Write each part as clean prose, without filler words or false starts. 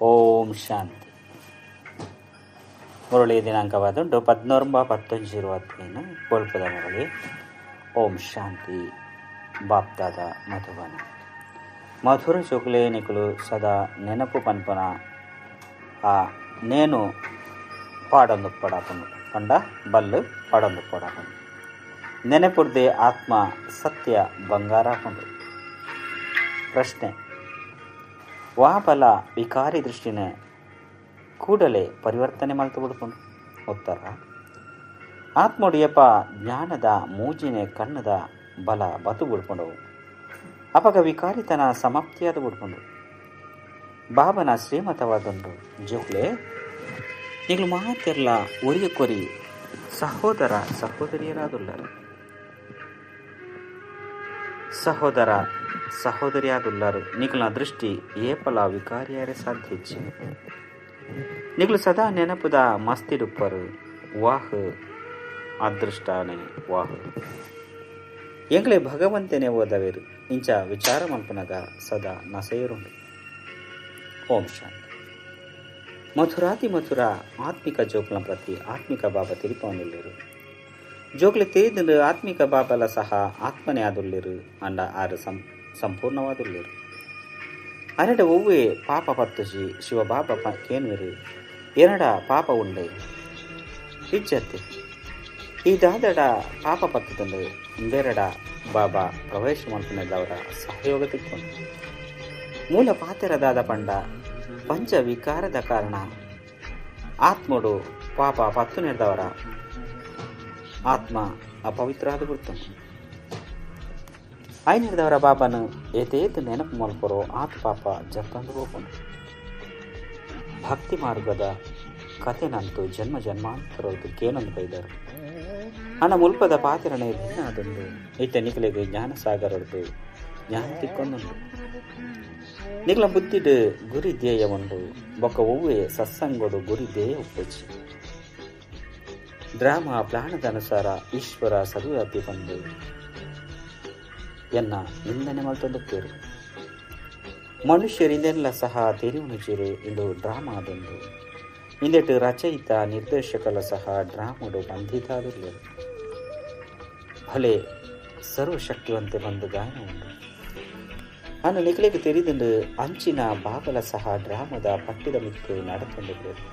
ಓಂ ಶಾಂತಿ. ಮುರಳಿ ದಿನಾಂಕವಾದುಂಟು 19-19 ಬೊಲ್ಪದ ಮುರಳಿ. ಓಂ ಶಾಂತಿ. ಬಾಪ್ದಾದ ಮಧುಬನ ಮಧುರ ಚೊಕ್ಲೆ ನಿಕುಲು ಸದಾ ನೆನಪು ಪನ್ಪನ ಆ ನೇನು ಪಾಡೊಂದು ಪಡಾಪುಂಡು ಪಂಡ ಬಲ್ಲು ಪಾಡೊಂದು ಪಡಾಪುಂಡು ನೆನಪುರ್ದೆ ಆತ್ಮ ಸತ್ಯ ಬಂಗಾರಾಪುಂಡು. ಪ್ರಶ್ನೆ: ವಾಬಲ ವಿಕಾರಿ ದೃಷ್ಟಿನ ಕೂಡಲೇ ಪರಿವರ್ತನೆ ಮಲ್ತು ಬಿಡ್ಪುಂಡು. ಉತ್ತರ: ಆತ್ಮೊಡಿಯಪ್ಪ ಜ್ಞಾನದ ಮೂಜಿನೆ ಕಣ್ಣದ ಬಲ ಬತು ಬಿಡ್ಪುಂಡವು ಅಪಗ ವಿಕಾರಿತನ ಸಮಾಪ್ತಿಯಾದ ಬಿಡ್ಪುಂಡು. ಬಾಬನ ಶ್ರೀಮತವಾದೊಂದು ಜೋಕ್ಲೆ ನಿಗಳು ಮಾತೆರ್ಲ ಒರಿಯ ಕೊರಿ ಸಹೋದರ ಸಹೋದರಿಯರಾದುಲ್ಲರು. ಸಹೋದರ ಸಹೋದರಿಯಾದುಲ್ಲರು ನಿಗುಲ ದೃಷ್ಟಿ ಏಪಲ ವಿಕಾರಿಯಾರೆ ಸಾಧ್ಯಚ್ಚಿ. ನಿಗುಲು ಸದಾ ನೆನಪುದ ಮಸ್ತಿಡುಪ್ಪರು. ವಾಹ್ ಅದೃಷ್ಟಾನೆ ವಾಹ್. ಎಂಗ್ಲೆ ಭಗವಂತನೇ ಓದವೇರು ಇಂಚ ವಿಚಾರ ಮಲ್ಪನಗ ಸದಾ ನಸೆಯರುಂಡು. ಓಂ ಶಾಂತಿ. ಮಥುರಾತಿ ಮಥುರ ಆತ್ಮಿಕ ಜೋಕ್ಲ ಪ್ರತಿ ಆತ್ಮಿಕ ಬಾಬಾ ತಿರುಪವನಿಲ್ಲೇರು. ಜೋಕ್ಲೆ ತೇದಿಂಡು ಆತ್ಮಿಕ ಬಾಬಲ ಸಹ ಆತ್ಮನೇ ಆದುಲ್ಲೇರು ಅಂಡ ಆರು ಸಂಪೂರ್ಣವಾದುಲ್ಲೇರು. ಅರೆಡ ಒವ್ವೆ ಪಾಪ ಪತ್ತುಜಿ ಶಿವಬಾಬಾ ಕೇನ್ವಿರು ಎರಡ ಪಾಪ ಉಂಡೆ ಇಜ್ಜತ್ತೆ ಈ ದಾದಡ ಪಾಪ ಪತ್ತದಂಡು ಇಂದೆರಡ ಬಾಬಾ ಪ್ರವೇಶ ಮಲ್ಪನೆದವರ ಸಹಯೋಗ ತಿಕ್ಕೊಂಡು ಮೂಲ ಪಾತೆರದಾದ ಪಂಡ ಪಂಚ ವಿಕಾರದ ಕಾರಣ ಆತ್ಮಡು ಪಾಪ ಪತ್ತು ನೆರೆದವರ ಆತ್ಮ ಅಪವಿತ್ರಾದ ಬಿಡ್ತಾನೆ. ಐನೆರೆದವರ ಬಾಬನು ಏತೇತು ನೆನಪು ಮಲ್ಪರೋ ಆತ ಪಾಪ ಜತ್ತಂದು ಹೋಗೋಣ. ಭಕ್ತಿ ಮಾರ್ಗದ ಕಥೆನಂತೂ ಜನ್ಮ ಜನ್ಮಾಂತರದ್ದು ಕೇನೊಂದು ಬೈದರು. ಹಣ ಮುಲ್ಪದ ಪಾತಿರಣೆ ಭಿನ್ನ ಅದೊಂದು ಇತ್ತ ನಿಕಲಿಗೆ ಜ್ಞಾನಸಾಗರದ್ದು ಜ್ಞಾನ ತಿಕ್ಕೊಂದುಂಡು. ನಿಕಲ ಬುದ್ಧಿಡು ಗುರಿ ಧ್ಯೇಯ ಉಂಡು ಬೊಕ್ಕ ಒವ್ವೆ ಸತ್ಸಂಗೋಡು ಗುರಿ ಧ್ಯೇಯ ಉಪ್ಪುಚಿ. ಡ್ರಾಮಾ ಪ್ಲಾನದ ಅನುಸಾರ ಈಶ್ವರ ಸರ್ವವ್ಯಾಪಿ ಬಂದು ಎನ್ನ ನಿಂದನೆ ಮಲ್ತೊಂದುಪ್ಪೇರು. ಮನುಷ್ಯರಿಂದೆಲ್ಲ ಸಹ ತೆರಿವುನುಜಿರು ಇಂದು ಡ್ರಾಮಾ ಅದೊಂದು. ಇಂದೆಟ್ಟು ರಚಯಿತ ನಿರ್ದೇಶಕಲ ಸಹ ಡ್ರಾಮಡು ಬಂಧಿತಾದುಲ್ಲೇರು. ಭಲೆ ಸರ್ವಶಕ್ತಿವಂತೆ ಬಂದು ಗಾಯನ ಉಂಡು. ಅನ್ನು ನಿಕಲಿಗೆ ತೆರಿದಂಡು ಅಂಚಿನ ಬಾಬಲ ಸಹ ಡ್ರಾಮದ ಪಟ್ಟಿದ ಮಿತ್ತು ನಡೆತೊಂದಿದ್ದೇರು.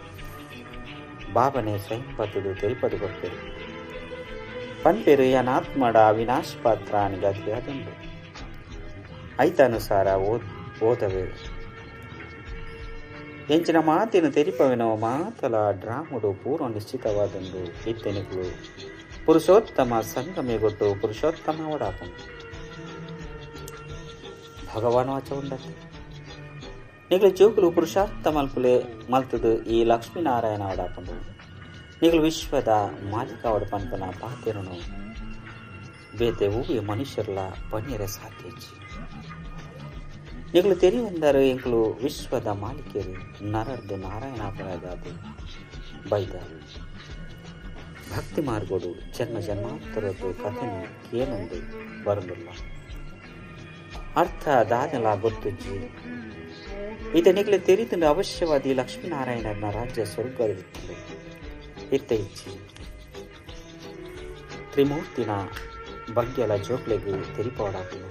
ಬಾಬನೆ ಸ್ವಯಂ ಪತ್ತದು ತೆರಿಪದು ಕೊಡ್ತೇರು. ಪನ್ಪೇರು ಯನಾತ್ಮಡ ಅವಿನಾಶ್ ಪಾತ್ರ ಅನಿಗತಿಯಾದುಂಡು. ಐತಾನುಸಾರ ಓದವೇರು. ಎಂಚಿನ ಮಾತಿನ ತೆರಿಪವಿನೋ ಮಾತಲ ಡ್ರಾಮುಡು ಪೂರ್ವ ನಿಶ್ಚಿತವಾದಂದು ಇತ್ತೆನಿಗಳು ಪುರುಷೋತ್ತಮ ಸಂಗಮೆ ಗೊಟ್ಟು ಪುರುಷೋತ್ತಮ ಒಡಾಪನು ಭಗವಾನ್ ವಾಚ ಉಂಡತ್ತೆ. ನಿಗಳು ಜೋಕುಲು ಪುರುಷಾರ್ಥ ಮಲ್ಪುಲೆ ಮಲ್ತದು ಈ ಲಕ್ಷ್ಮೀನಾರಾಯಣ ಒಡಾಪಂಡು. ನಿಗಳು ವಿಶ್ವದ ಮಾಲಿಕ ಒಡ ಪನ್ಪನ ಪಾತೆರನು ಬೇತೆ ಹೂವೆ ಮನುಷ್ಯರ್ಲ ಪನಿಯರೆ ಸಾಧ್ಯಚ್ಚಿ. ನಿಗಳು ತೆರಿವಂದರು ಎಂಕಲು ವಿಶ್ವದ ಮಾಲಿಕೆಯರು ನರರ್ದು ನಾರಾಯಣಾಪನದಾದು ಬೈದರು. ಭಕ್ತಿ ಮಾರ್ಗೋಡು ಜನ್ಮ ಜನ್ಮಾಂತರದ್ದು ಕಥೆನು ಏನೊಂದು ಬರಲಿಲ್ಲ ಅರ್ಥ ದಾದಲ ಗೊತ್ತುಜ್ಜಿ. ಈತ ನಿಗಲೆ ತೆರಿದು ಅವಶ್ಯವಾದಿ ಲಕ್ಷ್ಮೀನಾರಾಯಣನ ರಾಜ್ಯ ಸ್ವರ್ಗದಿತ್ತು ಇತ್ತ ಇಚ್ಚಿ. ತ್ರಿಮೂರ್ತಿನ ಬಗ್ಗೆಲ ಜೋಕ್ಲೆಗು ತೆರಿಪೋಡಾಕಲು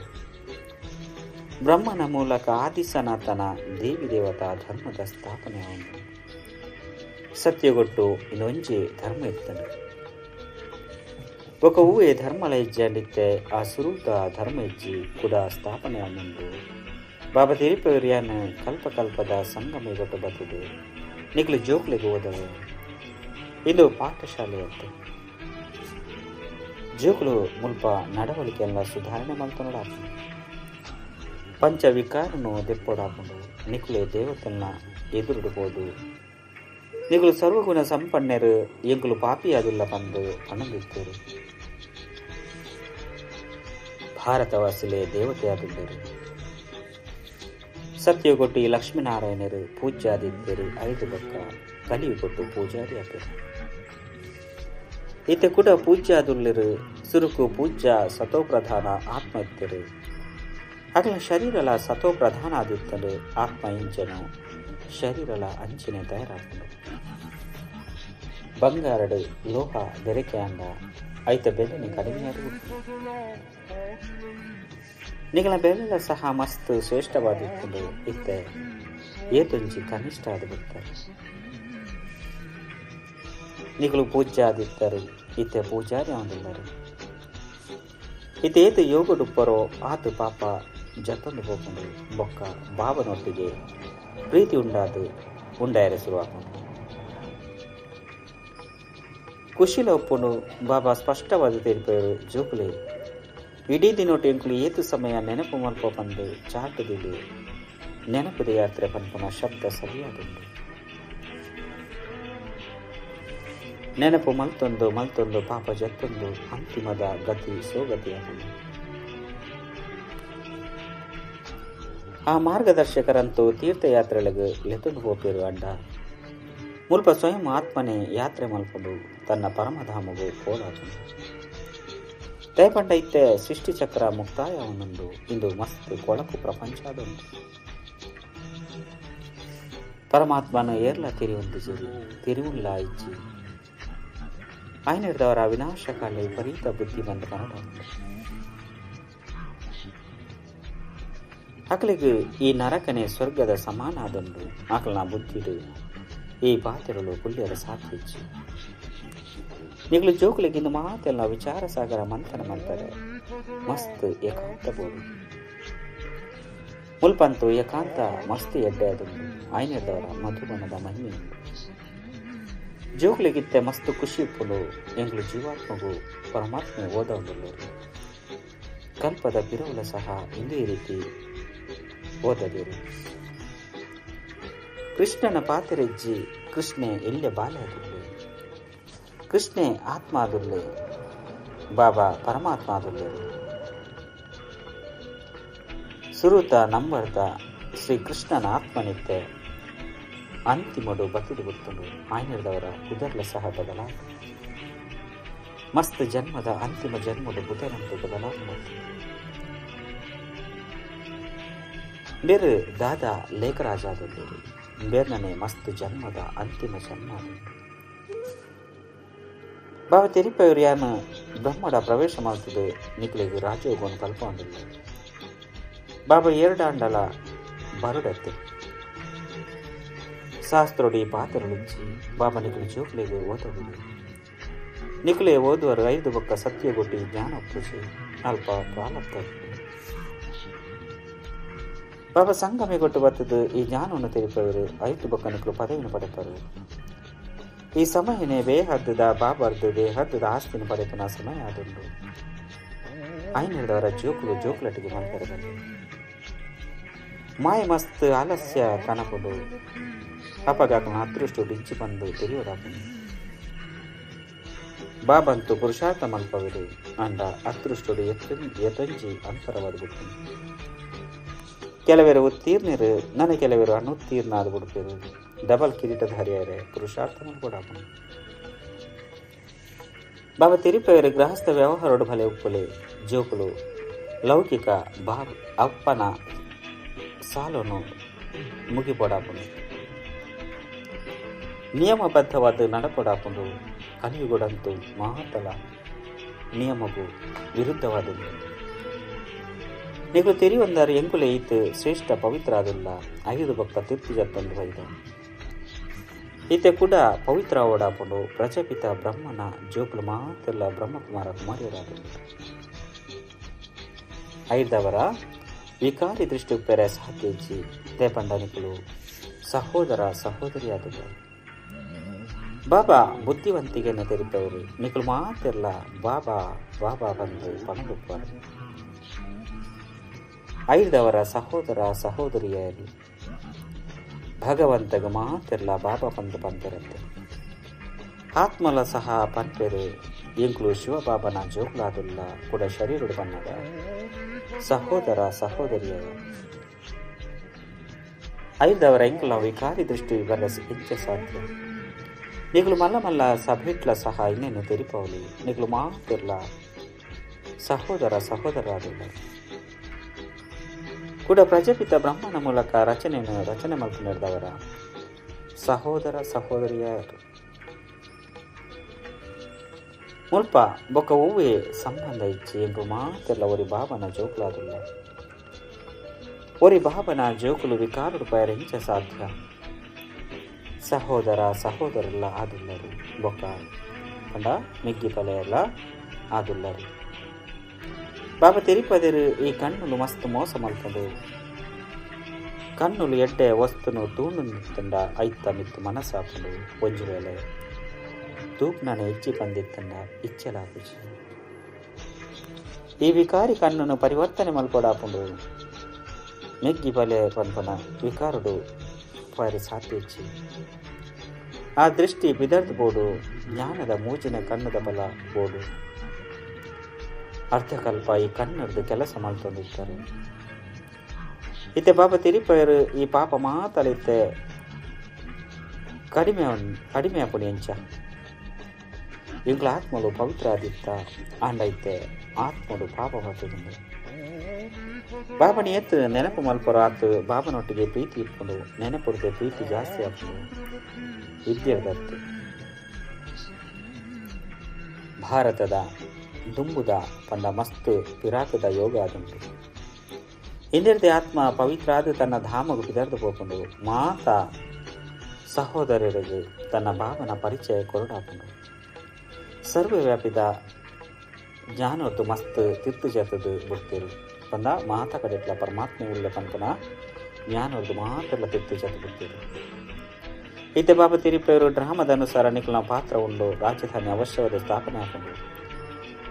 ಬ್ರಹ್ಮನ ಮೂಲಕ ಆದಿ ಸನಾತನ ದೇವಿ ದೇವತಾ ಧರ್ಮದ ಸ್ಥಾಪನೆ ಉಂಟು. ಸತ್ಯಗೊಟ್ಟು ಇನ್ನೊಂಜಿ ಧರ್ಮ ಇತ್ತನು. ఒక ಊವೆ ಧರ್ಮಲ ಇಜ್ಜಂಡಿತ್ತೆ ಆ ಸುರೂತ ಧರ್ಮ ಇಜ್ಜಿ ಕೂಡ ಸ್ಥಾಪನೆ ಮುಂಡು. ಬಾಬಾ ತಿರುಪೇರಿಯನ್ ಕಲ್ಪ ಕಲ್ಪದ ಸಂಗಮ ಗೊಟ್ಟು ಬತ್ತದು ನಿಕ್ಲು ಜೋಕ್ಲಿಗೆ ಓದವು. ಇದು ಪಾಠಶಾಲೆಯಂತೆ. ಜೋಕ್ಲು ಮುಲ್ಪ ನಡವಳಿಕೆಲ್ಲ ಸುಧಾರಣೆ ಮಲ್ತೊನಡಾಪುಂಡು. ಪಂಚ ವಿಕಾರನು ದೆಪ್ಪೊಡಾಪುಂಡು. ನಿಕ್ಲೆ ದೇವತನ್ನ ಎದುರುಡ್ಬೋದು. ನಿಗುಲು ಸರ್ವಗುಣ ಸಂಪನ್ನೆರು ಎಂಕುಲು ಪಾಪಿಯಾದುಲ್ಲ ಪಂದು ಪಣಂದಿತ್ತೇರು. ಭಾರತವಾಸಿಲೆ ದೇವತೆಯಾದುಲ್ಲರು. ಸತ್ಯಗೊಟ್ಟು ಲಕ್ಷ್ಮೀನಾರಾಯಣರು ಪೂಜ್ಯಾದಿತ್ತೇರು. ಐದು ಬಕ್ಕ ಕಲಿಯುಗೊಟ್ಟು ಪೂಜಾರಿ ಆಪೇರು. ಈತ ಕೂಡ ಪೂಜ್ಯಾದುಲ್ಲರು. ಸುರುಕು ಪೂಜ್ಯ ಸತೋಪ್ರಧಾನ ಆತ್ಮ ಇತ್ತರು. ಅಗಲ ಶರೀರಲ ಸತೋ ಪ್ರಧಾನ ಆದಿತ್ತನು ಆತ್ಮ ಇಂಚನು ಶರೀರಲ ಅಂಚಿನೆ ತಯಾರಾಪುಂಡು. ಬಂಗಾರಡು ಲೋಹ ಬೆರಕೆ ಅಂಡ ಐತ ಬೆಲೆನೆ ಕಡಿಮೆ ಆದು. ನಿಗಳ ಬೆಲೆಲ ಸಹ ಮಸ್ತ್ ಶ್ರೇಷ್ಠವಾದಿಪ್ಪುಂಡು. ಇತ್ತೆ ಏತೊಂಜಿ ಕನಿಷ್ಠ ಆದ್ ಬಿಡ್ತಾರೆ. ನಿಗಳು ಪೂಜ್ಯ ಆದಿತ್ತಾರೆ, ಇತ್ತೆ ಪೂಜಾರಿ ಆವಂದಿಲ್ಲರು. ಇತ್ತೆ ಏತು ಯೋಗಡುಪ್ಪರೋ ಆತು ಪಾಪ ಜತ್ತೊಂದು ಪೋಪುಂಡು. ಬೊಕ್ಕ ಬಾಬನೊಟ್ಟಿಗೆ ಪ್ರೀತಿ ಉಂಡಾದು ಉಂಡಾಯರೆ ಶುರುವಾಪುಂಡು. ಕುಶಿಲ ಉಪ್ಪುಂಡು. ಬಾಬಾ ಸ್ಪಷ್ಟವಾದ ತೀರ್ಪೇರು, ಜೋಕುಲೆ ಇಡೀ ದಿನೊಟ್ಟು ಎಂಕುಲು ಏತು ಸಮಯ ನೆನಪು ಮಲ್ಪ ಬಂದು ಚಾಟದಿಲ್ಲಿ ನೆನಪುದ ಯಾತ್ರೆ ಪನ್ಪುನ ಶಬ್ದ ಸರಿಯಾದುಂಡು. ನೆನಪು ಮಲ್ತೊಂದು ಮಲ್ತೊಂದು ಪಾಪ ಜತ್ತೊಂದು ಅಂತಿಮದ ಗತಿ ಸೋಗತಿಯಾಗುಂಡು. ಆ ಮಾರ್ಗದರ್ಶಕರಂತೂ ತೀರ್ಥಯಾತ್ರೆಗಳಿಗೆ ಲೆತ್ತೊಂದು ಪೋಪೇರು ಅಡ್ಡ ಮುಲ್ಪ ಸ್ವಯಂ ಆತ್ಮನೇ ಯಾತ್ರೆ ಮಲ್ಪುಂಡು ತನ್ನ ಪರಮಧಾಮಗೂ ಪೋಡಾಪುಂಡು. ದಯಪಂಡ ಇತ್ತೆ ಸೃಷ್ಟಿಚಕ್ರ ಮುಕ್ತಾಯವನ್ನುಂಡು. ಇಂದು ಮಸ್ತ್ ಕೊಳಕು ಪ್ರಪಂಚದುಂಡು. ಪರಮಾತ್ಮನ ಏರ್ಲ ತಿರಿವೊಂದು ಜಿರಿ ತಿರುವುಲ್ಲ ಇಜ್ಜಿ ಆಯ್ನಿಡ್ದವರ ವಿನಾಶಕಾಲ ವಿಪರೀತ ಬುದ್ಧಿ ಬಂದು ಕನ್ನಡ ಅಕಲಿಗೆ ಈ ನರಕನೇ ಸ್ವರ್ಗದ ಸಮಾನ ಆದುಂಡು. ಆಕಲ್ನ ಬುದ್ಧಿಡು ಈ ಪಾತ್ರಗಳು ಪುಲ್ಯರ ಸಾಧ್ಯಚ್ಚು. ನಿಗಳು ಜೋಕುಲಿಗಿಂದು ಮಾತೆಲ್ಲ ವಿಚಾರ ಸಾಗರ ಮಂಥನ ಮಾಡ್ತಾರೆ. ಮಸ್ತ್ ಏಕಾಂತ ಬೋಡು ಮುಲ್ಪಂತು ಏಕಾಂತ ಮಸ್ತ್ ಎಡ್ಡೆ ಆದುಂಡು. ಆಯ್ನಿಡ್ದವರ ಮಧುಬನದ ಮಹಿಮೆ ಜೋಕುಲಿಗಿತ್ತೆ ಮಸ್ತ್ ಖುಷಿ ಉಪ್ಪುಂಡು. ಎಂಗ್ಲು ಜೀವಾತ್ಮಗೂ ಪರಮಾತ್ಮೆ ಓದವುಂಡುಲ್ಲರು. ಕಲ್ಪದ ಬಿರುವುಲ ಸಹ ಇಂದು ಈ ರೀತಿ ಓದದಿರು. ಕೃಷ್ಣನ ಪಾತಿರೆಜ್ಜಿ ಕೃಷ್ಣೆ ಎಲ್ಲೆ ಬಾಲೆ ಆದುಲ್ಲೆ, ಕೃಷ್ಣೆ ಆತ್ಮ ಆದುಲ್ಲೆ, ಬಾಬಾ ಪರಮಾತ್ಮ ಆದುಲ್ಲೆರು. ಸುರುತ ನಂಬರ್ದ ಶ್ರೀ ಕೃಷ್ಣನ ಆತ್ಮನಿತ್ತೆ ಅಂತಿಮಡು ಬತ್ತದು ಗೊತ್ತುಂಡು. ಆಯ್ನಿಡ್ದವರ ಉದರ್ಲ ಸಹ ಬದಲಾದ ಮಸ್ತ್ ಜನ್ಮದ ಅಂತಿಮ ಜನ್ಮಡು ಬುಧರಂದು ಬದಲಾದ. ಬೇರೆ ದಾದಾ ಲೇಖರಾಜಾದುಲ್ಲೇರು. ಬೇರ್ನನೆ ಮಸ್ತ್ ಜನ್ಮದ ಅಂತಿಮ ಜನ್ಮ ಆದುಂಡು. ಬಾಬಾ ತೆರಿಪಯವರು ಯಾನು ಬ್ರಹ್ಮಡ ಪ್ರವೇಶ ಮಾಡ್ತದೆ ನಿಕ್ಲಿಗೆ ರಾಜಯೋಗವನ್ನು ಕಲ್ಪೊಂಡಿಲ್ಲ. ಬಾಬಾ ಎರಡಾಂಡಲ ಬರುಡತ್ತೆ ಶಾಸ್ತ್ರೋಡಿ ಪಾತ್ರರುಂಚಿ ಬಾಬಾ ನಿಕ್ಲು ಜೋಕ್ಲಿಗೆ ಓದಬಹುದು. ನಿಕ್ಲೆ ಓದುವರು ಐದು ಬೊಕ್ಕ ಸತ್ಯಗೊಟ್ಟಿ ಜ್ಞಾನ ಪೂಜೆ ಅಲ್ಪ ಪ್ರಾಲಬ್ಧ. ಬಾಬಾ ಸಂಗಮೆಗೊಟ್ಟು ಬರ್ತದೆ ಈ ಜ್ಞಾನವನ್ನು ತಿಳಿಪವರು ಐದು ಬೊಕ್ಕ ನಿಕ್ಲು ಪದವಿಯನ್ನು ಪಡೆಪರು. ಈ ಸಮಯನೇ ಬೇಹದ್ದದ ಬಾಬರ್ದು ಬೇಹದ್ದದ ಆಸ್ತಿನ ಪಡೆಪನ ಸಮಯ ಆದುಂಡು. ಐನಿಡ್ದವರ ಜೋಕುಲು ಜೋಕುಲಟ್ಟಿಗೆ ಮಲ್ಪರದಲ್ಲಿ ಮಾಯ ಮಸ್ತ್ ಆಲಸ್ಯ ಕನಪುಂಡು. ಅಪಗಾಕನ ಅದೃಷ್ಟ ಡಿಂಚಿ ಬಂದು ತಿಳಿಯೋಡಾಪುಂಡು. ಬಾಬಂತು ಪುರುಷಾರ್ಥ ಮಲ್ಪವಿರು ಅಂಡ ಅದೃಷ್ಟುಡು ಎತ್ತೊಂಜಿ ಅಂತರವಾದ ಬಿಡ್ತೀನಿ. ಕೆಲವರು ಉತ್ತೀರ್ಣರು ನನ್ನ ಕೆಲವರು ಅನುತ್ತೀರ್ಣ ಆದ ಬಿಡ್ತಿರು. ಡಬಲ್ ಕಿರೀಟಧಾರಿಯರೇ ಪುರುಷಾರ್ಥ ಮಲ್ಪಡಾಪುಂಡು. ಬಾಬಾ ತಿರುಪೆಯರು ಗೃಹಸ್ಥ ವ್ಯವಹಾರೋಡು ಭಲೆ ಉಪ್ಪುಲೆ ಜೋಕುಲು ಲೌಕಿಕ ಬಾಬ್ ಅಪ್ಪನ ಸಾಲನ್ನು ಮುಗಿಪೊಡಾಪುಂಡು. ನಿಯಮಬದ್ಧವಾದ ನಡಪೊಡಾಪುಂಡು. ಕಲಿಯುಗಡಂತೂ ಮಹತ್ತಲ ನಿಯಮಗೂ ವಿರುದ್ಧವಾದುಂಡು. ನಿಗಳು ತೆರಿಯೊಂದಾರು ಎಂಕುಲೆ ಈತ್ ಶ್ರೇಷ್ಠ ಪವಿತ್ರ ಆದುಲ್ಲ. ಐದು ಭಕ್ತ ತೀರ್ಥ ಜತ್ತೊಂದು ಬೈದ ಈತೆ ಕೂಡ ಪವಿತ್ರ ಓಡಾಪುಂಡು. ಪ್ರಜಾಪಿತ ಬ್ರಹ್ಮನ ಜೋಕುಲು ಮಾತೆಲ್ಲ ಬ್ರಹ್ಮಕುಮಾರ ಕುಮಾರಿಯರಾದುಂಡು. ಐದವರ ವಿಕಾರಿ ದೃಷ್ಟಿ ಉಪ್ಪೆರೆ ಸಾಧ್ಯಜ್ಜಿ ದೇಪಂಡನಿಕುಲು ಸಹೋದರ ಸಹೋದರಿಯಾದುಂಡು. ಬಾಬಾ ಬುದ್ಧಿವಂತಿಗೆಯನ್ನು ತೆರಿಪವರು ನಿಕುಲು ಮಾತೆಲ್ಲ ಬಾಬಾ ಬಾಬಾ ಬಂದು ಪಣದುಪ್ಪರು. ಐದವರ ಸಹೋದರ ಸಹೋದರಿಯರು ಭಗವಂತಗ ಮಾತೆಲ್ಲ ಬಾಬಾ ಬಂದು ಪಂಪೆರಂತೆ. ಆತ್ಮಲ ಸಹ ಪಂಪೆರು ಎಂಕ್ಲು ಶಿವಬಾಬನ ಜೋಕ್ಲಾದುಲ್ಲ ಕೂಡ ಶರೀರುಡು ಬನ್ನದ ಸಹೋದರ ಸಹೋದರಿಯರು. ಐದವರ ಎಂಕುಲ ವಿಕಾರಿ ದೃಷ್ಟಿ ಬರಸಿ ಇಂಚ ಸಾಧ್ಯ. ನಿಗಳು ಮಲ್ಲ ಮಲ್ಲ ಸಭೆಟ್ಲ ಸಹ ಇನ್ನೇನು ತೆರಿಪವಲಿ. ನಿಗಳು ಮಾತಿರ್ಲ ಸಹೋದರ ಸಹೋದರಾದುಲ್ಲ. ಕೂಡ ಪ್ರಜಾಪಿತ ಬ್ರಹ್ಮನ ಮೂಲಕ ರಚನೆಯನ್ನು ರಚನೆ ಮಲ್ಪುನೆರ್ದವರ ಸಹೋದರ ಸಹೋದರಿಯರು ಮುಲ್ಪ ಬೊಕ್ಕ ಒವ್ವೇ ಸಂಬಂಧ ಇಚ್ಚಿ ಎಂಬ ಮಾತೆಲ್ಲ ಒರಿ ಬಾಬನ ಜೋಕುಲಾದುಲ್ಲ. ಒರಿ ಬಾಬನ ಜೋಕುಲು ವಿಕಾರುಡು ಪಯರ ಇಂಚ ಸಾಧ್ಯ. ಸಹೋದರ ಸಹೋದರಲ್ಲ ಆದುಲ್ಲರು ಬೊಕ್ಕ ಕಂಡ ಮೆಗ್ಗಿ ಪಲೆಯಲ್ಲ ಆದುಲ್ಲರು. ಬಾಬಾ ತಿರುಪದಿರು ಈ ಕಣ್ಣುಲು ಮಸ್ತ್ ಮೋಸ ಮಲ್ಪುಂಡು. ಕಣ್ಣುಲು ಎಡ್ಡೆ ವಸ್ತುನು ತೂಂಡು ನಿತ್ತಂಡ ಐತ ಮಿತ್ತು ಮನಸ್ಸಾಪುಂಡು. ಒಂಜಿ ವೇಳೆ ತೂಪ್ನಾನೆ ಹೆಚ್ಚಿ ಬಂದಿತ್ತಂಡ ಇಚ್ಚಲಾಪುಜಿ. ಈ ವಿಕಾರಿ ಕಣ್ಣನ್ನು ಪರಿವರ್ತನೆ ಮಲ್ಪೊಡಾಪುಂಡು. ಮೆಗ್ಗಿ ಬಲೆ ಪನ್ಪನ ವಿಕಾರುಡು ಪರಿ ಸಾಧ್ಯ ಇಚ್ಚಿ. ಆ ದೃಷ್ಟಿ ಬಿದರ್ದು ಬೋಡು. ಜ್ಞಾನದ ಮೂಜಿನ ಕಣ್ಣುದ ಬಲ ಬೋಡು. ಅರ್ಧಕಲ್ಪ ಈ ಕಣ್ಣರದು ಕೆಲಸ ಮಲ್ತೊಂದಿರ್ತಾರೆ. ಇತ್ತೆ ಬಾಬಾ ತಿರಿಪಯರು ಈ ಪಾಪ ಮಾತಲಿತ್ತೆ ಕಡಿಮೆ ಕಡಿಮೆ ಆಪುಣಿ ಎಂಚ ಇಂಗ್ಲ ಆತ್ಮಲು ಪವಿತ್ರ ಆದಿತ್ತ ಆಂಡ ಇತ್ತೆ ಆತ್ಮಡು ಪಾಪ ಪಟ್ಟುದುಂಡು. ಬಾಬನ ಎತ್ತು ನೆನಪು ಮಲ್ಪರು ಆತು ಬಾಬನೊಟ್ಟಿಗೆ ಪ್ರೀತಿ ಇಟ್ಕೊಂಡು ನೆನಪುಡ್ದೆ ಪ್ರೀತಿ ಜಾಸ್ತಿ ಆಪುಂಡು. ವಿದ್ಯೆರ್ದತ್ತು ಭಾರತದ ದುಂಬುದ ಪಂಡ ಮಸ್ತ್ ಪಿರಾಕದ ಯೋಗ ಆದುಂಟು. ಇಂದಿರ್ದೆ ಆತ್ಮ ಪವಿತ್ರ ಆದ ತನ್ನ ಧಾಮಗು ಪಿದರ್ದು ಪೋಪುಂಡು. ಮಾತಾ ಸಹೋದರರಿಗೆ ತನ್ನ ಭಾವನ ಪರಿಚಯ ಕೊರಡಾಪುಂಡು. ಸರ್ವವ್ಯಾಪಿದ ಜ್ಞಾನೊತ್ತು ಮಸ್ತ್ ತಿರ್ತು ಜತದು ಬಿಡ್ತೀರು ಪಂದ ಮಾತ ಕಡೆಟ್ಲ ಪರಮಾತ್ಮೆ ಉಳ್ಳ ಪನ್ಪನ ಜ್ಞಾನೊರ್ದು ಮಾತೆಲ್ಲ ತಿರ್ತು ಜತ ಬಿಡ್ತೀರು. ಇತ್ತೆ ಬಾಬಾ ತಿರುಪೆಯವರು ಡ್ರಾಮದ ಅನುಸಾರ ನಿಖಲ್ನ ಪಾತ್ರ ಉಂಡು. ರಾಜಧಾನಿ ಅವಶ್ಯವಾದ ಸ್ಥಾಪನೆ ಆಪುಂಡು.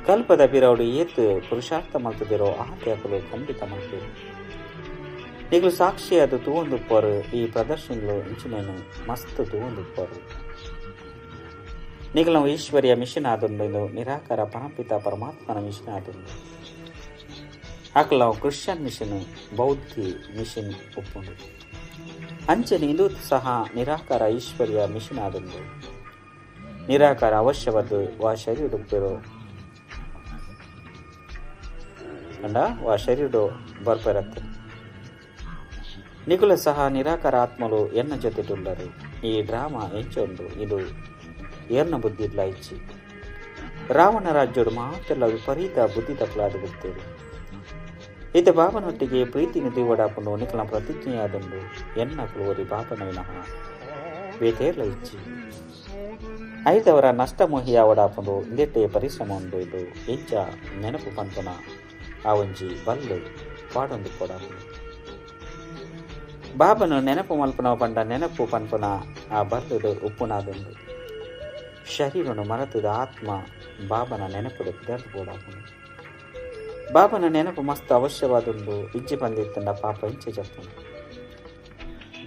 ಕಲ್ಪದ ಬಿರೌಡು ಏತ್ ಪುರುಷಾರ್ಥ ಮಲ್ತದಿರೋ ಆತ್ಯಾಕಲು ಖಂಡಿತ ಮಲ್ಪೇರು. ಈಗಲೂ ಸಾಕ್ಷಿ ಅದು ತೂವೊಂದುಪ್ಪರು. ಈ ಪ್ರದರ್ಶನಗಳು ಇಂಚಿನೇನು ಮಸ್ತ್ ತೂವೊಂದುಪ್ಪರು. ನಿಗಲ ಈಶ್ವರಿಯ ಮಿಷನ್ ಆದುಂಡು. ಇದು ನಿರಾಕಾರ ಪರಮಪಿತ ಪರಮಾತ್ಮನ ಮಿಷನ್ ಆದುಂಡು. ಆಕಲ ಕ್ರಿಶ್ಚಿಯನ್ ಮಿಷನ್ ಬೌದ್ಧಿ ಮಿಷನ್ ಒಪ್ಪುಂಡು. ಅಂಚನೆ ಇದು ಸಹ ನಿರಾಕಾರ ಈಶ್ವರಿಯ ಮಿಷನ್ ಆದುಂಡು. ನಿರಾಕಾರ ಅವಶ್ಯವಾದ ವಾ ಶರೀರ ಕಂಡ ವಾ ಶರೀರ ಬರ್ಪರತ್ತೆ. ನಿಗುಲ ಸಹ ನಿರಾಕಾರ ಆತ್ಮಲು ಎನ್ನ ಜೊತೆಟುಳ್ಳರು. ಈ ಡ್ರಾಮಾ ಎಂಚೊಂದು ಇದು ಏರ್ನ ಬುದ್ಧಿ ಇಲ್ಲ ಇಚ್ಚಿ. ರಾವಣ ರಾಜ್ಯಡು ಮಾತೆಲ್ಲ ವಿಪರೀತ ಬುದ್ಧಿ ತಪ್ಪಲಾದ ಬಿಡ್ತೇವೆ. ಇತ ಬಾಬನೊಟ್ಟಿಗೆ ಪ್ರೀತಿನ ದೀವಡಾಪುಂಡು. ನಿಕಲ ಪ್ರತಿಜ್ಞೆಯಾದುಂಡು. ಎನ್ನ ಕುಲುವರಿ ಬಾಬನ ವಿನಃ ಬೇತೇರ್ಲ ಇಚ್ಚಿ. ಐದವರ ನಷ್ಟ ಮೋಹಿಯಾವಡಾಪುಂಡು. ಇಂದೆಟ್ಟೆ ಪರಿಶ್ರಮ ಉಂಡು. ಇದು ಎಂಚ ನೆನಪು ಪನ್ಪುನ ಆ ಒಂಜಿ ಬಲ್ಲು ಪಾಡೊಂದು ಕೊಡಾಪುಂಡು. ಬಾಬನು ನೆನಪು ಮಲ್ಪುನ ಪಂಡ ನೆನಪು ಪನ್ಪುನ ಆ ಬಲ್ಲುಡು ಉಪ್ಪುನಾದುಂಡು. ಶರೀರನು ಮರತದ ಆತ್ಮ ಬಾಬನ ನೆನಪುಡು ಪಿದರ್ದು ಬೋಡಾಪುಂಡು. ಬಾಬನ ನೆನಪು ಮಸ್ತ್ ಅವಶ್ಯವಾದುಂಡು. ಇಜ್ಜಿ ಬಂದಿತ್ತಂಡ ಪಾಪ ಇಂಚೆ ಜಪ್ಪುಂಡು.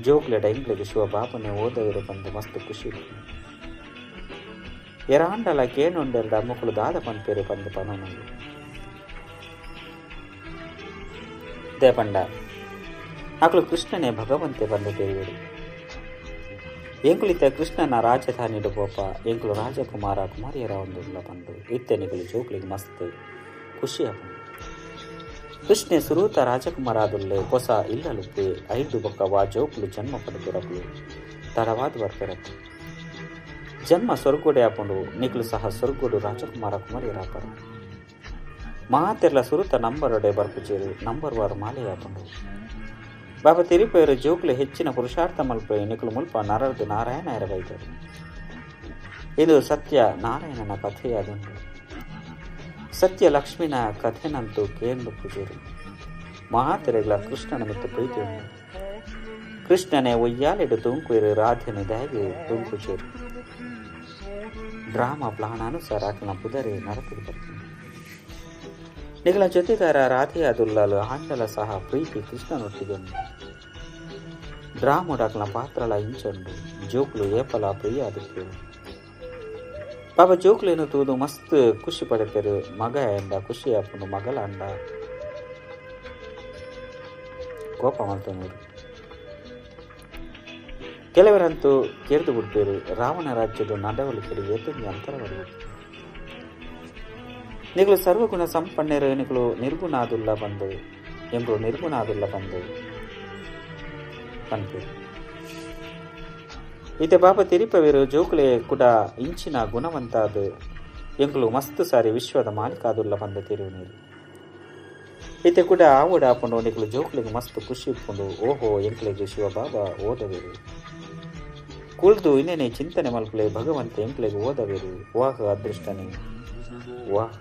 ಜೋಕ್ಲೆಡ ಇಂಗ್ಲಿಗೆ ಶಿವ ಬಾಬನೆ ಓದವರು ಬಂದು ಮಸ್ತ್ ಖುಷಿ ಉಪ್ಪುಂಡು. ಎರಾಂಡಲ ಕೇನುಂಡೆರಡ ಮುಕುಲು ದಾದ ಪನ್ಪೇರು ಬಂದು ಪನೊಂಡು ದೇಪಂಡ ಆಕಳು ಕೃಷ್ಣನೇ ಭಗವಂತೆ ಬಂದು ತಿಳಿಯರು. ಎಂಕುಲಿತ ಕೃಷ್ಣನ ರಾಜಧಾನಿ ಪೋಪ ಎಂಕುಲು ರಾಜಕುಮಾರ ಕುಮಾರಿಯರ ಒಂದು ಬಂದು ಇತ್ತೆನಿಗಳು ಜೋಕ್ಲಿಗೆ ಮಸ್ತ್ ಖುಷಿ ಆಪುಂಡು. ಕೃಷ್ಣೆ ಸುರೂತ ರಾಜಕುಮಾರಾದುಲ್ಲೆ ಹೊಸ ಇಲ್ಲಲುಪ್ಪೆ ಐದು ಬೊಕ್ಕ ವಾ ಜೋಕುಲು ಜನ್ಮ ಪಡೆದಿರಕುಲು ತಡವಾದ ಬರ್ಪೆರತ್ತು. ಜನ್ಮ ಸ್ವರ್ಗೋಡೆ ಆಪುಂಡು. ನಿಕುಲು ಸಹ ಸ್ವರ್ಗೋಡು ರಾಜಕುಮಾರ ಕುಮಾರಿಯರಾಪರು. ಮಾತೆರ್ಲ ಸುರುತ ನಂಬರೊಡೆ ಬರ್ಪುಜೇರು ನಂಬರ್ ವಾರು ಮಾಲೆ ಆಪುಂಡು. ಬಾಬಾ ತಿರುಪೆಯರು ಜೋಕುಲು ಹೆಚ್ಚಿನ ಪುರುಷಾರ್ಥ ಮಲ್ಪೆ ನಿಕುಲು ಮುಲ್ಪ ನರರ್ದು ನಾರಾಯಣ ಎರಬೈದರು. ಇದು ಸತ್ಯ ನಾರಾಯಣನ ಕಥೆಯಾದುಂಡು. ಸತ್ಯ ಲಕ್ಷ್ಮಿನ ಕಥೆನಂತೂ ಕೇಂದ್ರ ಪೂಜೆರು. ಮಹಾತೆರೆಗಳ ಕೃಷ್ಣನ ಮಿತ್ತು ಪ್ರೀತಿ ಉಂಡು. ಕೃಷ್ಣನೇ ಒಯ್ಯಾಲೆಡು ತೂಂಕುಯಿರು ರಾಧೆನು ದಾಗಿ ತೂಂಕುಜೇರು. ಡ್ರಾಮಾ ಪ್ಲಾನ್ ಅನುಸಾರ ಆಕನ ಪುದರೆ ನರತಿಗೆ ಬರ್ತೀನಿ. ನಿಗಳ ಜೊತೆಗಾರ ರಾಧೆಯಾದುಲ್ಲಲು ಆಂಡಲ ಸಹ ಪ್ರೀತಿ ಕೃಷ್ಣನೊಟ್ಟಿಗೆ ಉಂಡು. ಡ್ರಾಮುಡಾಕ್ನ ಪಾತ್ರಲ ಇಂಚೊಂಡು. ಜೋಕ್ಲು ಏಪಲ ಪ್ರಿಯ ಅದಕ್ಕೆ ಪಾಪ ಜೋಕ್ಲೇನು ತೂದು ಮಸ್ತ್ ಖುಷಿ ಪಡೆತರು. ಮಗ ಎಂದ ಖುಷಿ ಆಪುಂಡು. ಮಗಲ ಅಂಡ ಕೋಪ ಮಲ್ತೊಂದು ಕೆಲವರಂತೂ ಕೆರೆದು ಬಿಡ್ಪೇರು. ರಾವಣ ರಾಜ್ಯದ ನಡವಳಿಕೆಡು ಏತೊಂಜಿ ಅಂತರ ಬರಬೇಕು. ನಿಗಳು ಸರ್ವಗುಣ ಸಂಪನ್ನೆರು ನಿಗಳು ನಿರ್ಗುಣಾದುಲ್ಲ ಬಂದು ಎಂಕುಲು ನಿರ್ಗುಣಾದುಲ್ಲ ಬಂದು ಪನ್ಪೆರು. ಇತ್ತೆ ಬಾಬಾ ತಿರಿಪವೇರು ಜೋಕುಲೆ ಕೂಡ ಇಂಚಿನ ಗುಣವಂತಾದ ಎಂಕುಲು ಮಸ್ತ್ ಸಾರಿ ವಿಶ್ವದ ಮಾಲೀಕಾದುಲ್ಲ ಬಂದ ತಿರುವುನೀರು. ಇತ್ತೆ ಕೂಡ ಆವಡ ಆಪುಂಡು ನಿಕುಲು ಜೋಕುಲೆಗ್ ಮಸ್ತ್ ಖುಷಿ ಇಪ್ಪುಂಡು. ಓಹೋ ಎಂಕ್ಲೆಗ್ ಶಿವ ಬಾಬಾ ಓದವೇರು ಕುಳ್ದು ಇನ್ನೇನೆ ಚಿಂತನೆ ಮಲ್ಪಲೆ ಭಗವಂತ ಎಂಕ್ಲೆಗ್ ಓದವೇರು. ವಾಹ ಅದೃಷ್ಟನೇ ವಾಹ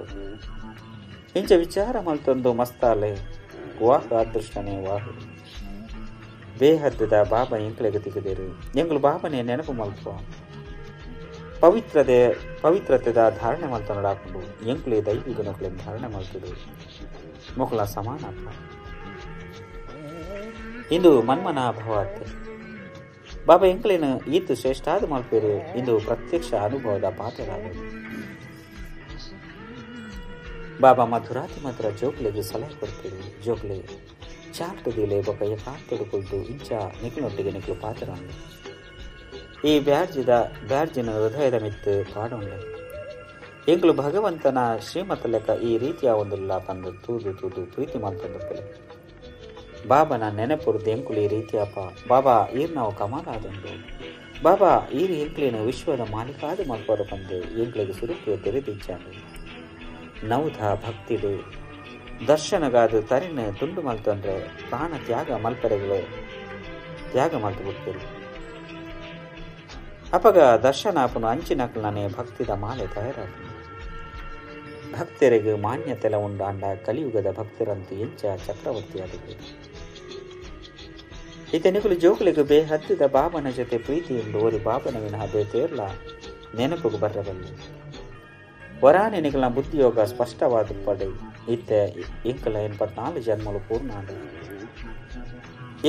ಇಂಚ ವಿಚಾರ ಮಲ್ತೊಂದು ಮಸ್ತಾಲೆ ವಾಹ ಅದೃಷ್ಟನೇ ವಾಹ. ಬೇಹದ್ದದ ಬಾಬಾ ಎಂಕ್ಲೆಗ್ ತಿಗದೇರು ಎಂಕುಲು ಬಾಬನೇ ನೆನಪು ಮಲ್ಪ ಪವಿತ್ರತೆದ ಧಾರಣೆ ಮಲ್ತೊಂಡು ಎಂಕುಲೆ ದೈವಿ ಗುಣಕುಲೆ ಧಾರಣೆ ಮಲ್ತದು ಮೊಕಲ ಸಮಾನಪ್ಪ. ಇಂದು ಮನ್ಮನ ಭವತ್ ಬಾಬಾ ಎಂಕ್ಲೇನ ಈತು ಶ್ರೇಷ್ಠಾದ ಮಲ್ಪೇರು ಇಂದು ಪ್ರತ್ಯಕ್ಷ ಅನುಭವದ ಪಾತ್ರರಾದರು. ಬಾಬಾ ಮಧುರಾತಿ ಮಧುರ ಜೋಕ್ಲೆಗೆ ಸಲಹೆ ಕೊಡ್ತೀರಿ. ಜೋಕ್ಲೆ ಚಾರ್ಟ್ ದಿಲೆ ಬೊಕ ಏಕಾಂತಡು ಕುಲ್ದು ಇಂಚ ನಿಕ್ಲೊಟ್ಟಿಗೆ ನಿಕ್ಲು ಪಾತ್ರರಾಂಡು. ಈ ಬ್ಯಾರ್ಜಿನ ಹೃದಯದ ಮಿತ್ತು ಪಾಡೋಂಡೆ ಎಂಕ್ಲು ಭಗವಂತನ ಶ್ರೀಮತ ಲೆಕ್ಕ ಈ ರೀತಿಯ ಒಂದುಲ್ಲ ತಂದು ತೂದು ತೂದು ಪ್ರೀತಿ ಮಲ್ತೊಂದು ಪೊಲೆ. ಬಾಬನ ನೆನಪುರ್ದು ಎಂಕುಲು ಈ ರೀತಿಯಪ್ಪ ಬಾಬಾ ಈರ್ ನಾವು ಕಮಾಲಾದೊಂದು ಬಾಬಾ ಈರು ಎಂಕ್ಲೇನು ವಿಶ್ವದ ಮಾಲೀಕಾದ ಮಲ್ಪರ ಬಂದು ಎಂಕ್ಲೆಗೆ ಸುರುಕು ತೆರೆದಿಚ್ಚಾಂಡು. ನೌಧ ಭಕ್ತಿಡು ದರ್ಶನಗಾದು ತರಿನ ತುಂಡು ಮಲ್ತೊಂಡ್ರೆ ಪ್ರಾಣ ತ್ಯಾಗ ಮಲ್ಪರೆಗಳು ತ್ಯಾಗ ಮಲ್ತು ಬಿಡ್ತೀರಿ. ಅಪಗ ದರ್ಶನಾಪನು ಅಂಚಿನಕ್ಲನೆ ಭಕ್ತಿದ ಮಾಲೆ ತಯಾರಾಪನು. ಭಕ್ತರಿಗೆ ಮಾನ್ಯತೆಲ ಉಂಡಾಂಡ ಕಲಿಯುಗದ ಭಕ್ತರಂತೂ ಎಂಚ ಚಕ್ರವರ್ತಿಯಾದರು. ಇತನಿಕುಲು ಜೋಕುಲಿಗೆ ಬೇಹದ್ದಿದ ಬಾಬನ ಜೊತೆ ಪ್ರೀತಿಯುಂಡು ಓರಿ ಬಾಬನ ವಿನಃ ಬೇತೇರ್ಲ ನೆನಪುಗು ಬರ್ರಬಲ್ಲೆ. ವರಾನೆನಿಕಲ ಬುದ್ಧಿಯೋಗ ಸ್ಪಷ್ಟವಾದ ಪಡೆ ಇತ್ತೆ ಎಂಕಲ 84 ಜನ್ಮಲು ಪೂರ್ಣ ಆಂಡು.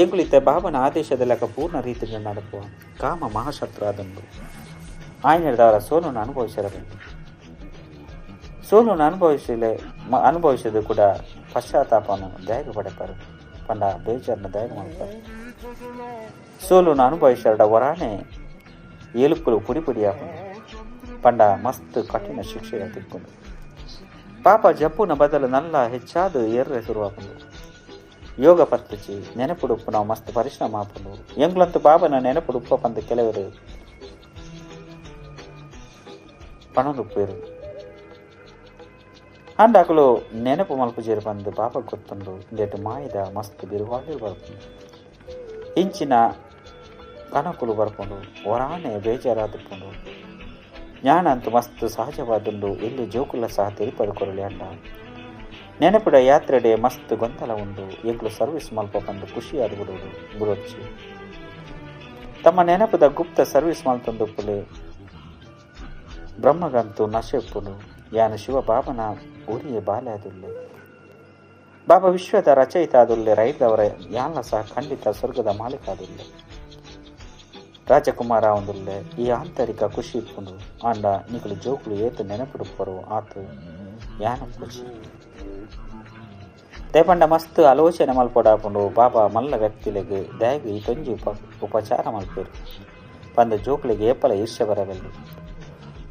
ಎಂಕುಲು ಇತ್ತೆ ಬಾಬನ ಆದೇಶದ ಲೆಕ್ಕ ಪೂರ್ಣ ರೀತಿಯಲ್ಲಿ ನಡಪುವ ಕಾಮ ಮಹಾಶತ್ರು ಆದಂಡು ಆಯ್ನೆಡ್ದವರ ಸೋಲನ್ನು ಅನುಭವಿಸಿರಬೇಕು. ಸೋಲನ್ನು ಅನುಭವಿಸಿದ ಕೂಡ ಪಶ್ಚಾತ್ತಾಪವನ್ನು ದಾಯಕ ಪಡೆಪಾರು ಪಂಡ ಬೇಜಾರನ್ನ ದಾಯಕ ಮಾಡ್ತಾರೆ. ಸೋಲನ್ನು ಅನುಭವಿಸರಡ ವರಾನೆ ಎಲುಕುಲು ಪುಡಿ ಪುಡಿ ಹಾಕೊಂಡು ಪಂಡ ಮಸ್ತ್ ಕಠಿಣ ಶಿಕ್ಷೆಯ ತಿಕ್ಕೊಂಡು ಪಾಪ ಜಪ್ಪುನ ಬದಲು ನಲ್ಲ ಹೆಚ್ಚಾದ ಏರ್ರೆ ಶುರುವಾಕೊಂಡು ಯೋಗ ಪತ್ರಿಚಿ ನೆನಪುಡುಪ್ಪು ನಾವು ಮಸ್ತ್ ಪರಿಶ್ರಮ ಹಾಕೊಂಡು ಎಂಗ್ಲಂತೂ ಬಾಬನ ನೆನಪುಡುಪ್ಪ ಪಂದು ಕೆಲವರು ಪಣದುಪ್ಪೇರು ಅಂಡಾಕಲು ನೆನಪು ಮಲ್ಪು ಜೇರು ಬಂದು ಬಾಬ ಗೊತ್ತುಂಡು ಇಂದೆಟ್ಟು ಮಾಯದ ಮಸ್ತ್ ಬಿರುಗಾಳಿ ಬರ್ಪುಂಡು ಇಂಚಿನ ಕನಕುಲು ಬರ್ಪುಂಡು ಹೊರಾನೆ ಬೇಜಾರಾದುಪ್ಪುಂಡು ಜ್ಞಾನ ಅಂತೂ ಮಸ್ತ್ ಸಹಜವಾದುಂಡು ಎಲ್ಲಿ ಜೋಕುಲ ಸಹ ತೆರಿಪದು ಕೊರಲಿ ಅಂಡ ನೆನಪಿಡ ಯಾತ್ರೆಡೆ ಮಸ್ತ್ ಗೊಂದಲ ಉಂಡು ಎಂಕ್ಲು ಸರ್ವಿಸ್ ಮಲ್ಪ ಬಂದು ಖುಷಿಯಾದ ಬಿಡುವುದು ಬುಡೊಚ್ಚಿ ತಮ್ಮ ನೆನಪದ ಗುಪ್ತ ಸರ್ವಿಸ್ ಮಲ್ತೊಂದು ಪುಲೆ ಬ್ರಹ್ಮಗಂತೂ ನಶೆಪ್ಪುನು ಯಾನು ಶಿವ ಬಾಬನ ಊರಿಯೇ ಬಾಲೆ ಅದುಲ್ಲೆ ಬಾಬಾ ವಿಶ್ವದ ರಚಯಿತ ಅದುಲ್ಲೆ ರೈತವರ ಯಾನ್ಲ ಸಹ ಖಂಡಿತ ಸ್ವರ್ಗದ ಮಾಲೀಕ ಅದುಲ್ಲೆ ರಾಜಕುಮಾರ ಒಂದುಲ್ಲೆ ಈ ಆಂತರಿಕ ಖುಷಿ ಇಪ್ಪುಂಡು ಆಂಡ ನಿಕಲು ಜೋಕುಲು ಏತು ನೆನಪಿಡುಪ್ಪರು ಆತು ಯಾನ ಖುಷಿ ದೇಪಂಡ ಮಸ್ತ್ ಆಲೋಚನೆ ಮಲ್ಪೊಡಾಪುಂಡು ಬಾಬಾ ಮಲ್ಲ ವ್ಯಕ್ತಿಲೆಗ್ ದಯಗ್ ಈ ತೊಂಜಿ ಉಪಚಾರ ಮಲ್ಪೇರು ಪಂದ ಜೋಕುಲಿಗೆ ಏಪಲ ಈರ್ಷ್ಯ ಬರಬಲ್ಲೆ.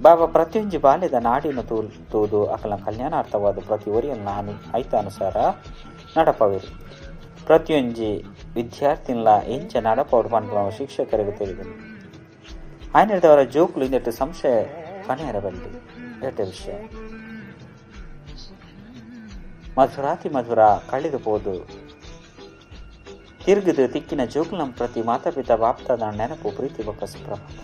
ಬಾಬಾ ಪ್ರತಿಯೊಂಜಿ ಬಾಲ್ಯದ ನಾಡಿನ ತೂದು ಅಕಲ ಕಲ್ಯಾಣಾರ್ಥವಾದ ಪ್ರತಿ ಒರಿಯನ್ನ ಐತಾನುಸಾರ ನಡಪವೇರು. ಪ್ರತಿಯೊಂಜಿ ವಿದ್ಯಾರ್ಥಿನ್ಲ ಎಂಚ ನಡಪವರು ಪನ್ಪುನ ಶಿಕ್ಷಕರಿಗೆ ತಿಳಿದನು. ಆಯ್ನೆಡ್ದವರ ಜೋಕುಲು ಇಂದೆಟ್ಟು ಸಂಶಯ ಕಣೆಯರಬಲ್ಲಿ ಎಟ್ಟೆ ವಿಷಯ ಮಧುರಾತಿ ಮಧುರ ಕಳೆದು ಪೋದು ತಿರುಗಿದು ತಿಕ್ಕಿನ ಜೋಕುಲಂ ಪ್ರತಿ ಮಾತಾಪಿತ ಬಾಪ್ತಾದ ನೆನಪು ಪ್ರೀತಿ ಬೊಕ್ಕ ಸುಪ್ರಭಾತ.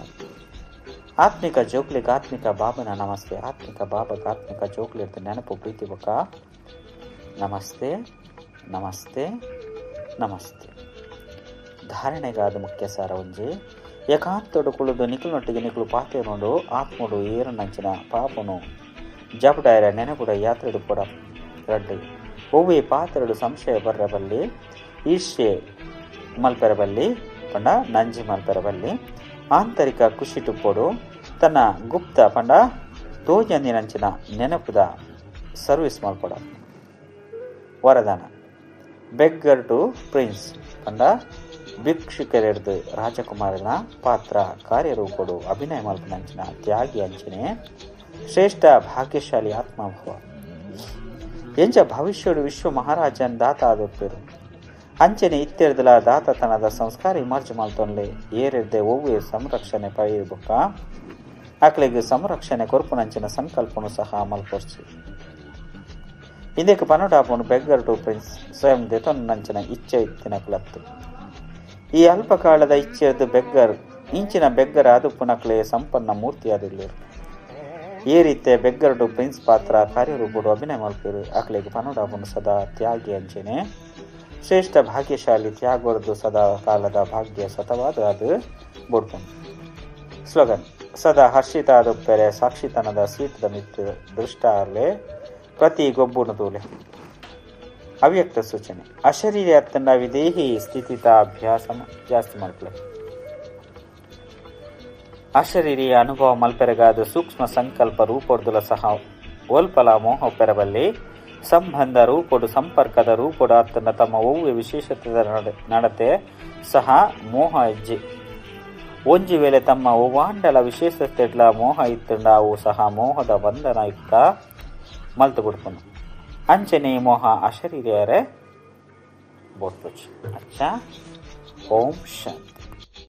ಆತ್ಮಿಕ ಜೋಕ್ಲಿಗೆ ಆತ್ಮಿಕ ಬಾಬನ ನಮಸ್ತೆ. ಆತ್ಮಿಕ ಬಾಬಗ ಆತ್ಮಿಕ ಜೋಕ್ಲಿರ್ದ ನೆನಪು ಪ್ರೀತಿ ಬೊಕ್ಕ ನಮಸ್ತೆ ನಮಸ್ತೆ ನಮಸ್ತೆ. ಧಾರಣೆಗಾದ ಮುಖ್ಯ ಸಾರ ಒಂಜಿ ಏಕಾಂತೊಡು ಕುಳಿದು ನಿಖಲನೊಟ್ಟಿಗೆ ನಿಖಲು ಪಾತೆರೊಂಡು ಆತ್ಮಡು ಏರನಂಚಿನ ಪಾಪನು ಜಪಡಾಯರ ನೆನಪುಡ ಯಾತ್ರೆಡು ಪೊಡ ರಡ್ಡು ಒವ್ವೇ ಪಾತ್ರೆಡು ಸಂಶಯ ಬರ್ರಬಲ್ಲಿ ಈರ್ಷ್ಯೆ ಮಲ್ಪೆರಬಲ್ಲಿ ಪಂಡ ನಂಜಿ ಮಲ್ಪೆರಬಲ್ಲಿ ಆಂತರಿಕ ಖುಷಿಟುಪ್ಪೊಡು ತನ್ನ ಗುಪ್ತ ಪಂಡ ತೋಜಂದಿನಂಚಿನ ನೆನಪುದ ಸರ್ವಿಸ್ ಮಲ್ಪೊಡ. ವರದಾನ beggar to prince ಪಂಡ ಭಿಕ್ಷುಕರೆಡ್ದು ರಾಜಕುಮಾರನ ಪಾತ್ರ ಕಾರ್ಯರೂಪಡು ಅಭಿನಯ ಮಲ್ಪನಂಚಿನ ತ್ಯಾಗಿ ಅಂಚನೆ ಶ್ರೇಷ್ಠ ಭಾಗ್ಯಶಾಲಿ ಆತ್ಮಭವ. ಎಂಚ ಭವಿಷ್ಯಡು ವಿಶ್ವ ಮಹಾರಾಜನ್ ದಾತ ಆದುಪ್ಪೆರು. ಅಂಚನೆ ಇತ್ತೆರ್ದಲ ದಾತತನದ ಸಂಸ್ಕಾರ ಇಮರ್ಜ್ ಮಲ್ತೊನ್ಲೆ ಏರೆರ್ದೆ ಒವ್ವೆ ಸಂರಕ್ಷಣೆ ಪಡೆಯಬೊಕ್ಕ ಅಕ್ಲೆಗ್ ಸಂರಕ್ಷಣೆ ಕೊರ್ಪುನಂಚಿನ ಸಂಕಲ್ಪನು ಸಹ ಮಲ್ಪೊರ್ಚಿ. ಇಂದೆಕ್ ಪನೊಡಾಪುಂಡು ಬೆಗ್ಗರ್ ಟು ಪ್ರಿನ್ಸ್ ಸ್ವಯಂ ದೆತೊನ್ನಂಚಿನ ಇಚ್ಛೆ ಇತ್ತಿನಕುಲತ್ತು. ಈ ಅಲ್ಪಕಾಲದ ಇಚ್ಛೆರ್ದ್ ಬೆಗ್ಗರ್ ಇಂಚಿನ ಬೆಗ್ಗರ್ ಆದುಪ್ಪುನಕ್ಲೆ ಸಂಪನ್ನ ಮೂರ್ತಿಯಾದುಲ್ಲೆರ್. ಈ ರೀತಿಯ ಬೆಗ್ಗರ್ ಟು ಪ್ರಿನ್ಸ್ ಪಾತ್ರ ಕಾರ್ಯರೂಪಡು ಅಭಿನಯ ಮಲ್ಪೆರು ಅಕ್ಲೆಗ್ ಪನೊಡಾಪುಂಡು ಸದಾ ತ್ಯಾಗಿ ಅಂಚನೆ ಶ್ರೇಷ್ಠ ಭಾಗ್ಯಶಾಲಿ ತ್ಯಾಗೊರ್ದು ಸದಾ ಕಾಲದ ಭಾಗ್ಯ ಸತವಾದ ಅದು ಬೊಡ್ಪುಂಡು. ಸ್ಲೋಗನ್ ಸದಾ ಹರ್ಷಿತ ಆದುಪ್ಪೆರೆ ಸಾಕ್ಷಿತನದ ಸೀಟದ ಮಿತ್ತು ದೃಷ್ಟಾರ್ಲೆ ಪ್ರತಿ ಗೊಬ್ಬುನು ತೂಲೆ. ಅವ್ಯಕ್ತ ಸೂಚನೆ ಅಶರೀರಿ ಅತ್ತಂಡ ವಿದೇಹಿ ಸ್ಥಿತಿತ ಅಭ್ಯಾಸ ಜಾಸ್ತಿ ಮಲ್ಪಲೆ. ಅಶರೀರಿಯ ಅನುಭವ ಮಲ್ಪೆರೆಗಾದ ಸೂಕ್ಷ್ಮ ಸಂಕಲ್ಪ ರೂಪೊಡ್ದುಲ ಸಹ ಒಲ್ಪಲ ಮೋಹ ಪೆರಬಲ್ಲಿ ಸಂಬಂಧ ರೂಪೊಡು ಸಂಪರ್ಕದ ರೂಪೊಡು ಅತ್ತಂಡ ತಮ್ಮ ಒವ್ವೆ ವಿಶೇಷತೆದ ನಡತೆ ಸಹ ಮೋಹ ಹೆಜ್ಜೆ. ಒಂಜಿ ವೇಳೆ ತಮ್ಮ ಒವ್ವಾಂಡಲ ವಿಶೇಷತೆಡ್ಲ ಮೋಹ ಇತ್ತಂಡ ಅವು ಸಹ ಮೋಹದ ಬಂಧನ ಯುಕ್ತ ಮಲ್ತು ಬಿಡ್ಪುನು. ಅಂಚನೆ ಮೋಹ ಅಶರೀರಿಯರೆ ಬೋಟ್ಪುಚಿ. ಅಚ್ಚಾ, ಓಂ ಶಾಂತಿ.